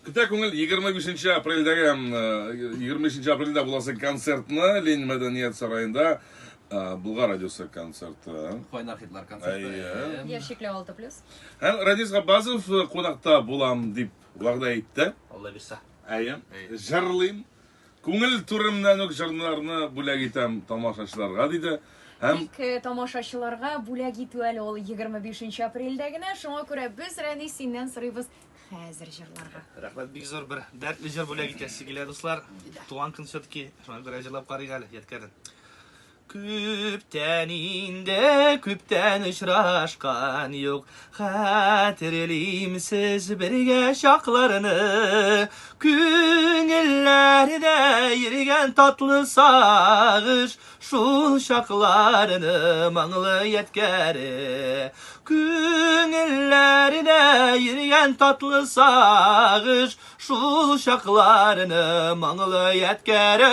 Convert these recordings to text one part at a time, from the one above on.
Көтә күңел 25 апрельдәге 25 апрельдә буласы концертны Ленин мәдәният сараенда Болгар радиосы концерты. Кайнар хитлар концерты. Әйе. Яшь чикләү 6 плюс. Һәм Радис Габбазов кунакта булам дип вәгъдә итте. Алла бирса. Әйе. Җырлыйм. Күңел түремнән үк җырларны бүләк итәм тамашачыларга, диде. Һәм Тик тамашачыларга бүләк итү әле ул 25 апрельдә генә. Шуңа күрә без, Рәнис, синнән сорыйбыз хәзер җырларга. Рәхмәт, бик зур бер дәртле җыр бүләк итәсе килә, дуслар. Туган көн все-таки, шуңа күрә җырлап карыйк әле, ядкәрен. Күптән инде, күптән очрашкан юк, Хәтерлимсез бергә чакларны, Күңелләрдә йөргән татлы сагыш, Шул чакларны моңлы ядкәре. Күңелләрдә йөргән татлы сагыш, Шул чакларны моңлы ядкәре.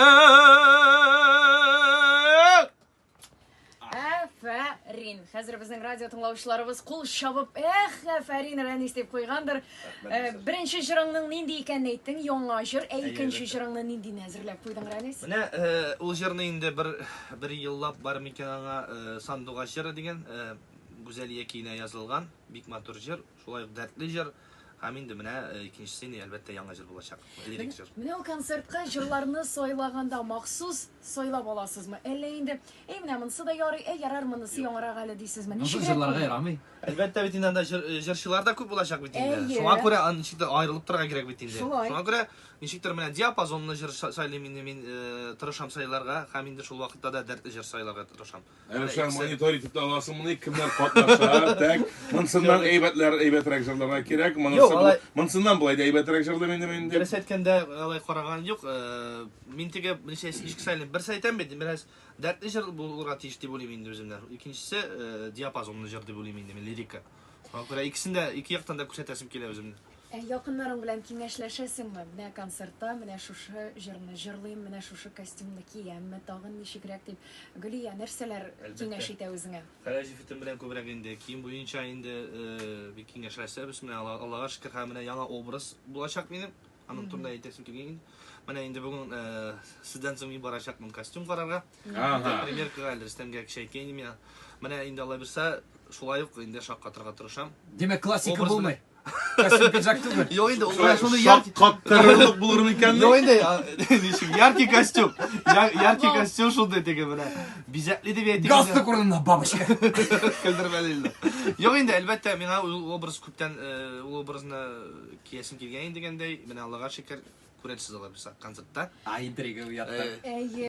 Афәрин! Хәзер безнең радио тыңлаучыларыбыз кул чабып, эх, афәрин, Рәнис дип куйгандыр. Беренче җырыңның нинди икәнен әйттең, яңа җыр, ә икенче җырыңны ниндине әзерләп куйдың, Рәнис? Менә ул җырны инде бер бер еллап бар микән аңа, Сандугач җыры дигән, Гүзәлия көенә язылган, бик матур җыр, шулай ук дәртле җыр. Һәм инде менә икенчесе инде, әлбәттә, яңа җыр булачак. Лирик җыр. Менә ул концертка җырларны сайлаганда махсус сайлап аласызмы? Әллә инде, әй, менә монысы да ярый, әй, ярар, монысы яңарак әле дисезме? Монысы җырларга ярамый. Әлбәттә бит инде анда җырчылар да күп булачак бит инде. Әйе. Шуңа күрә аны ничектер аерылып торырга кирәк бит инде. Шулай. Шуңа күрә ничектер менә диапазонлы җыр сайлыйм инде мин, тырышам сайларга һәм инде шул вакытта да дәртле җыр сайларга тырышам. Әле сән монитор итеп тә аласың моны, кемнәр катнаша, так. Монсыннан әйбәтләр, әйбәтрәк җырларга кирәк. Монысы монсыннан болай да әйбәтрәк җырлыйм инде мин дип. Дөрес әйткәндә, алай караган юк. Мин теге ничә ничек сайлыйм? Берсе әйтәм бит, бераз дәртле җыр булырга тиеш дип уйлыйм инде үземнән. Икенчесе диапазонлы җыр дип уйлыйм инде мин, лирика. Шуңа күрә икесен дә, ике яктан да күрсәтәсем килә үземне. Ә якыннарың белән киңәшләшәсеңме? Менә концертта менә шушы җырны җырлыйм, менә шушы костюмны киямме, тагын ничегрәк дип. Гөлия, нәрсәләр киңәш итә үзеңә? Хәләл җефетем белән күбрәк инде кием буенча инде бик киңәшләшәбез. Менә Аллага шөкер, һәм менә яңа образ булачак минем. Аның турында әйтәсем килгән инде. Менә инде бүген сездән соң мин барачакмын костюм карарга. Примеркага әле Рөстәмгә кеше әйткән идем миңа. Менә инде Алла бирсә, шулай ук инде шаккатырга тырышам. Димәк, классика булмый. Костюм пиджак түгел. Юк инде, ул менә шундый яркий. Шаккатырырлык булыр микән? Юк инде, ничек, яркий костюм. Яркий костюм шундый теге менә. Бизәкле дип әйтик. Галстук урынына бабочка. Көлдермәле инде. Юк инде, әлбәттә, миңа ул образ күптән, ул образны киясем килгән инде дигәндәй, менә Аллага шөкер, күрерсез алар булса концертта. А, интрига уятты. Әйе.